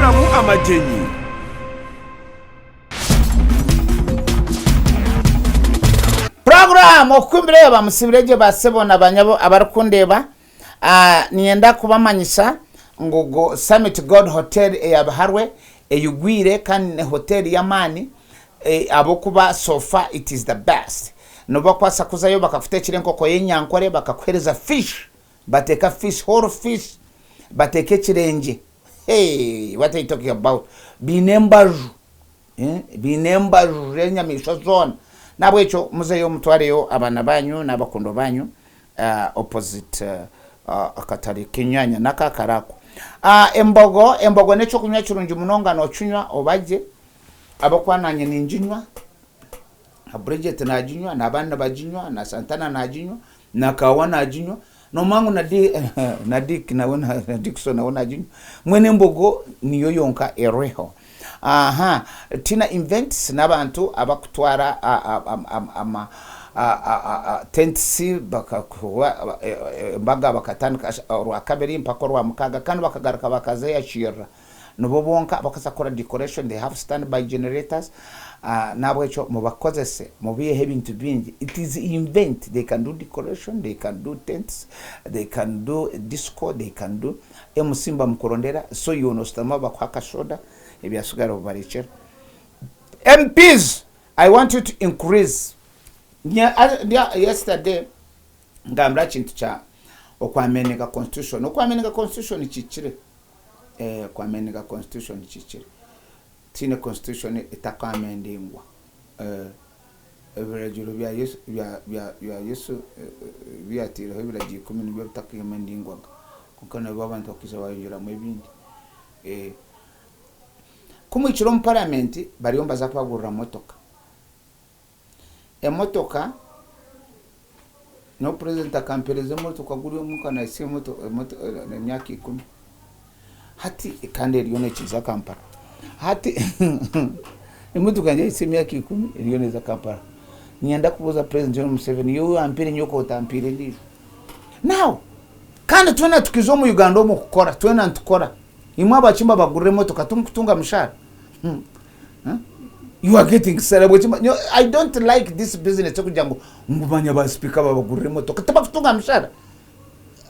Ey'okukoreramu amagyenyi. Puroguraamu Okukubireeba Musibire gye baasebo na banyabo abarikundeeba. Ah, niinyenda kubamanyisa ngu go Summit Gold Hotel eya Biharwe eyigwire kandi ni hoteeri y'amaani eh, ahabw'okuba so far it is the best. Nobakwasa kuzayo bakakuteekyera enkoko y'enyankore, bakakuheereza fish, bateeka fish, whole fish, bateeka ekirengye. Hey, what are you talking about? Baine embaju, eh, baine embaju z'enyamaishwa zoona. N'ahabw'ekyo muzeyo mutwareyo abaana banyu n'abakundwa banyu uh, opposite uh, akatare k'enyanya naka akare ako. Uh, embogo, embogo n'ekyokunywa kirungi munonga nokinywa obagye ahabw'okuba nanye ninginywa, na Bridget naginywa, n'abandi nibaginywa, na Santana naginywa, na Kawa naginywa, nomanya ngu na Di na Dick nawe na Dickson nawe naginywa, mbwenu embogo niyo yonka eriho. Aha, Tina Invents n'abantu abakutwara ama tents bakakuha embaga bakatandika orwakabiri mpaka orwamukaaga kandi bakagaruka bakazeyakirira. Nibo bonka abakubaasa kukora decoration, they have stand by generators, nahabwekyo mubakozese mubaiheho ebintu bingi, it is invent, they can do decoration, they can do tents, they can do disco, they can do, MC nibamukurondera, so iwe noshutama bakuha akasoda ebyatsigara obibarekyera. MPs, I want you to increase, yesterday ngambire aha kintu kya okwamendinga constitution, okwamendinga constitution kihikire. Kwamendinga constitution kihikire. Tihaine constitution etakwamendingwa. Ebiragiro bya Yesu bya Yesu ebi yataireho ebiragiro ikumi nibyo bitakwamendingwaga. Kwonka nabwo abantu bakaija bayongyeramu ebindi. Ku muhikire omu parliament bariyo nibaza kubagurira motoka. Emotoka, nyowe president akampereza emotoka guri omuka nahitsya emyaka ikumi hati kandi eriyo nekiza Kampala hati emotoka yangye yahitsya emyaka ikumi eriyo neeza Kampala niinyenda kubuuza president Yoweri Museveni iwe wampire nyowe otampiire endiijo now kandi twena tukiza omu Uganda omu kukora twena nitukora imwe abaki mbabagurira emotoka timukutunga mushaara. You are getting salary. I don't like this business yokugira ngu ngu manya ba speaker babagurira emotoka tibakutunga mishara.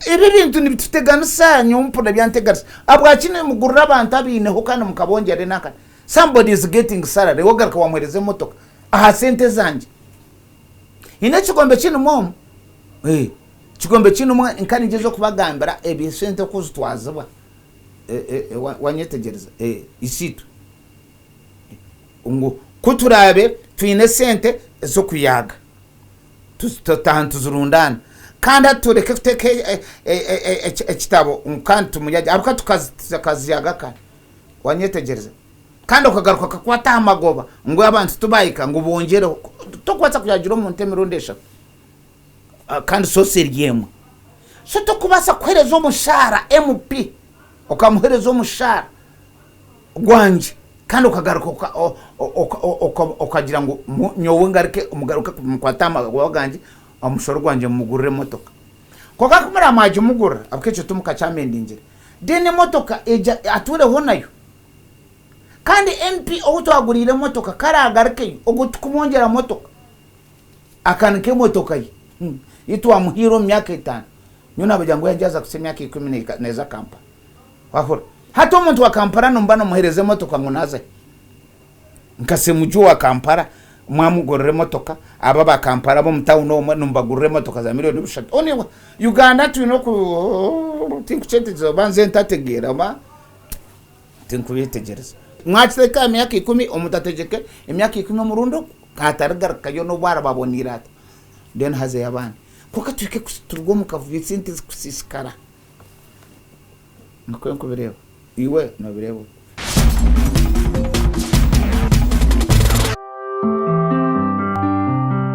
Ebi ebintu nibituteganisa nyowe mpurira byanteganisa. Habwaki nimugurira abantu abaineho kandi mukabongyera enanka. Somebody is getting salary iwe ogaruka wamuhereza emotoka aha sente zangye. Haine ekigombe kirimu omu, ekigombe kirimu nka ningyezaho kubagambira ebi esente oku zitwazibwa. Wanyetegyereza? Isiitwe. Ngu ku turaabe twine esente z'okuyaaga, tutaaha nituzirundaana kandi hati tureke kuteeka ekitabo ngu kandi tumuyagye ahabw'okuba tukaziyaga kare. Wanyetegyereza? Kandi okagaruka okakwata aha magoba ngu abantu tibaahika ngu bongyereho. Tokubaasa kuyagira omuntu emirundi eshatu kandi source eri emwe. So tokubaasa kuheereza omushaara MP, okamuheereza omushaara gwangye kandi okagaruka okagira ngu nyowe ngaruke mugaruke mukwate aha magoba gangye omushoro gwangye mumugurire emotoka. Kwonka ku muraba mwagimugurira ahabw'okuba ekyo timukakyamendingire, then emotoka egyo atuureho nayo. Kandi MP ou twaguriire emotoka ku araagarukeyo ogwo tikumwongyera motoka, akanika emotoka ye ei twamuhaire omu myaka etaano. Nyowe naabagira ngu yaaza kuhitsya emyaka ikumi neeza Kampala. Wahurira? Hati omuntu wa Kampala nomuba nomuhereza emotoka ngu nazahi? Nka Ssemujju owa Kampala mwamugurira emotoka, abo aba Kampala ab'omu tawuni omwo nimubagurira emotoka za miriyoni bushatu. Oni Uganda twine oku tinkukyetegyereza oba nze ntategeera oba tinkubyetegyereza. Mwakiteeka aha myaka ikumi omuntu ategyeke emyaka ikumi omurundi ogu atarigarukayo n'obu araba aboneire ata then hazeyo abandi. Kwonka tuhike turuge omu kavuyo esente zikusiisikara. Nikwo nkubireeba. Iwe nobireeba ota?